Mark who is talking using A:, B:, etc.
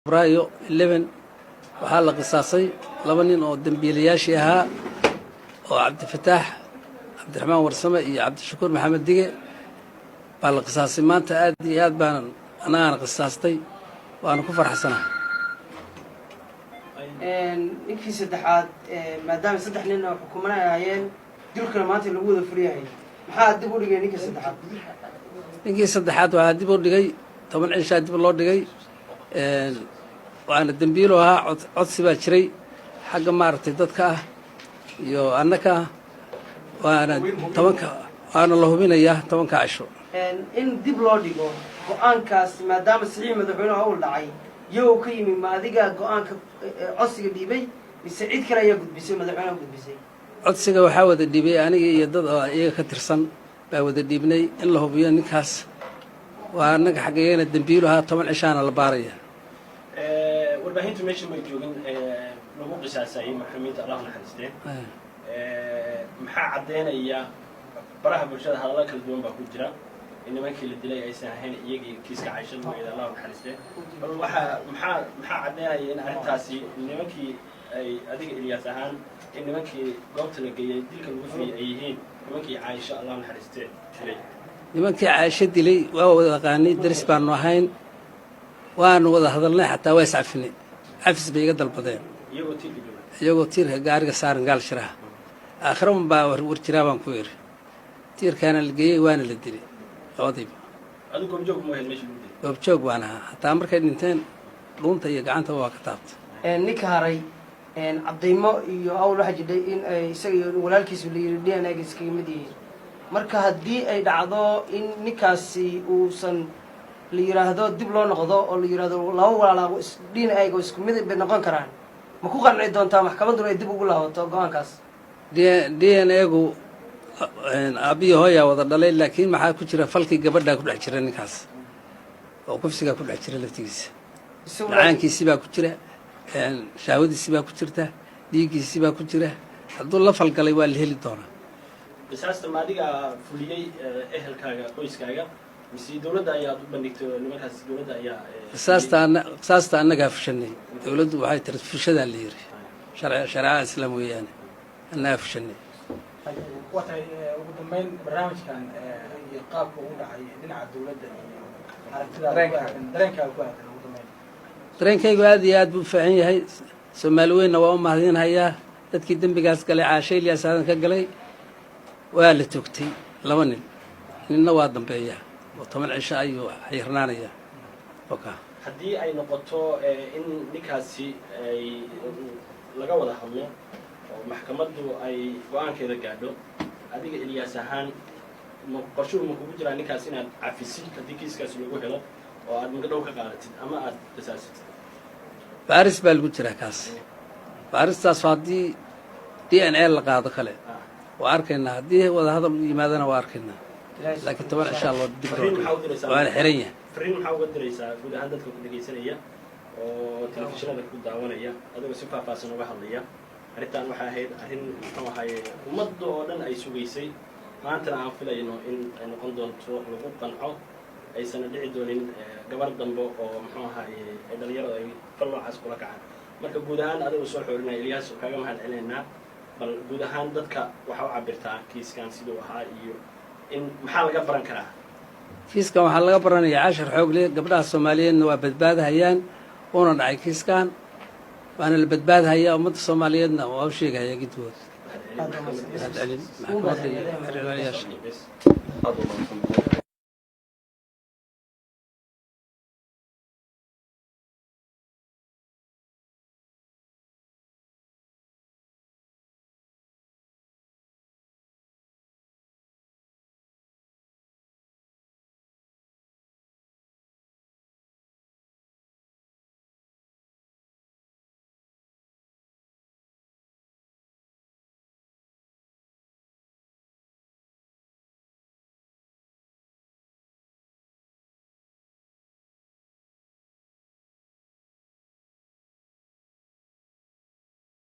A: Febraayo 11 waxaa la qisaasay laba nin oo dembiilayaashii ahaa, oo Cabdifataax Cabdiraxmaan Warsame iyo Cabdishakuur Maxamed Dige baa la qisaasay maanta. Aad iyo aad baanan annagaana qisaastay, waana ku farxsanahay.
B: Ninkii saddexaad, maadaama saddex nin oo xukumana ay ahaayeen, dilkana maanta lagu wada fuliyahay, maxaa dib u dhigay ninkii saddexaad?
A: Ninkii saddexaad waxaa dib u dhigay 10 cishaa dib loo dhigay, waana dembiilu ahaa. Codsi baa jiray xagga, maaragtay, dadka ah iyo annaka ah, waana 10-ka, waana la hubinayaa 10-ka cisho.
B: In dib loo dhigo go-aankaas, maadaama saxiix madaxweynuhu uu dhacay, yow ka yimi? Ma adiga go-aanka codsiga dhiibay mise cid kale ayaa gudbisay, madaxweynaha gudbisay?
A: Codsiga waxaa wada dhiibay aniga iyo dad oo iyaga ka tirsan baa wada dhiibnay in la hubiyo ninkaas. Waa annaga xaggayagana dembiilu ahaa, 10 cishaana la baaraya.
C: Warbaahintu meesha may joogin lagu qisaasayay marxuumiinta, Allah naxariisteen. Maxaa caddeynaya? Baraha bulshada hadallo kala duwan baa ku jira in nimankii la dilay aysan ahayn iyagii kiiska Caysha lagu eeday, Allah naxariisteen. Bal waxaa maxaa caddeynaya in arrintaasi nimankii ay adiga Ilyaas ahaan, in nimankii goobta la geeyey dilka lagu fuliyay ay yihiin nimankii Caaisho, Allah naxariistee, dilay?
A: Nimankii Caaisho dilay waa wada aqaanay, daris baanu ahayn, waanu wada hadalnay, xataa waa iscafinay, cafis bay iga dalbadeen.
C: Iyagoo tiirka jooga?
A: Iyagoo tiirka gaariga saaran gaal shiraha. Aakhira un baa war jiraa baan ku yidhi. Tiirkaana la geeyey, waana la dilay labadiiba.
C: Adigu goobjoog mu ahayd meesha lagu dilay?
A: Goobjoog baan ahaa, hataa markay dhinteen dhuunta iyo gacanta waa ka taabtay.
B: Ninka haray, cadaymo iyo awl waxaa jidhay in ay isaga iyo walaalkiisu la yiri DNA ga iskaga mid yihiin. Marka haddii ay dhacdo in ninkaasi uusan la yiraahdo dib loo noqdo oo la yiraahdo laba walaalaa DNA-ga isku mid bay noqon karaan, ma ku qanci doontaa maxkamadduna ay dib ugu laabato go-aankaas?
A: DNA-gu aabbiyi hooyaa wada dhalay, laakiin maxaa ku jira? Falkii gabadhaa ku dhex jira ninkaas oo kufsigaa ku dhex jira laftigiisa. Dhacaankiisi baa ku jira, shahwadiisi baa ku jirta, dhiiggiisi baa ku jira. Hadduu la falgalay waa la heli doonaa.
C: Qisaasta ma adiga fuliyey, ehelkaaga, qoyskaaga, mise dawladda ayaad u bandhigtay oo nimankaas dawladda ayaa?
A: Qisaasta annagaa fushanay. Dawladdu waxay tiri fushadaa la yiri, shareecada Islaam weeyaane, annagaa fushanay.
D: Waa tahay. Ugu dambeyn, barnaamijkan iyo qaabka ugu dhacay dhinaca dawladda iyo aragtidaada ku aadan, dareenkaaga ku aadan, ugu dambeyn?
A: Dareenkaygu aad iyo aad buu u fiican yahay. Soomaali weynna waa u mahadinhayaa. Dadkii dembigaas galay, Caashe Ilyaas Aadan ka galay, waa la toogtay laba nin, ninna waa dambeeyaa oo 10 cisho ayuu xayirnaanayaa oka.
C: Haddii ay noqoto in ninkaasi ay laga wada hadlo oo maxkamaddu ay go-aankeeda gaadho, adiga Ilyaas ahaan ma qorshuhu ma kugu jiraa ninkaas inaad cafisid haddii kiiskaasi lagu helo oo aad magadhow ka qaadatid ama aad qisaasitid?
A: Baaris baa lagu jiraa kaas. Baaristaas haddii DNA la qaado kale waa arkaynaa, haddii wadahadal u yimaadana waa arkaynaa, laakiin 10 cishaa loo dib loo dhigay, waana xiran yahay.
C: Fariin maxaa uga diraysaa guud ahaan dadka ku dhegaysanaya oo telefishinada ku daawanaya, adigoo si faahfaahsan uga hadlaya arrintan? Waxay ahayd arrin, muxuu ahaye, ummadda oo dhan ay sugaysay, maantana aan filayno in ay noqon doonto lagu qanco, aysana dhici doonin gabar dambe oo, muxuu ahaye, ay dhalinyaradu ay fal noocaas kula kacaan. Marka guud ahaan, adigoo soo xoorinaya, Ilyaas, kaaga mahad celinaynaa. Bal guud ahaan dadka waxaa u cabirtaa kiiskan siduu ahaa iyo in maxaa laga baran karaa?
A: Kiiskan waxaa laga baranayaa cashar xoog leh. Gabdhaha Soomaaliyeedna waa badbaadahayaan, uuna dhacay kiiskan, waana la badbaadhayaa. Ummadda Soomaaliyeedna waa u sheegahaya gidgood. Mahadcelin maxkamadda iyo xeryaalayaasha.
E: Aad u mahadsan.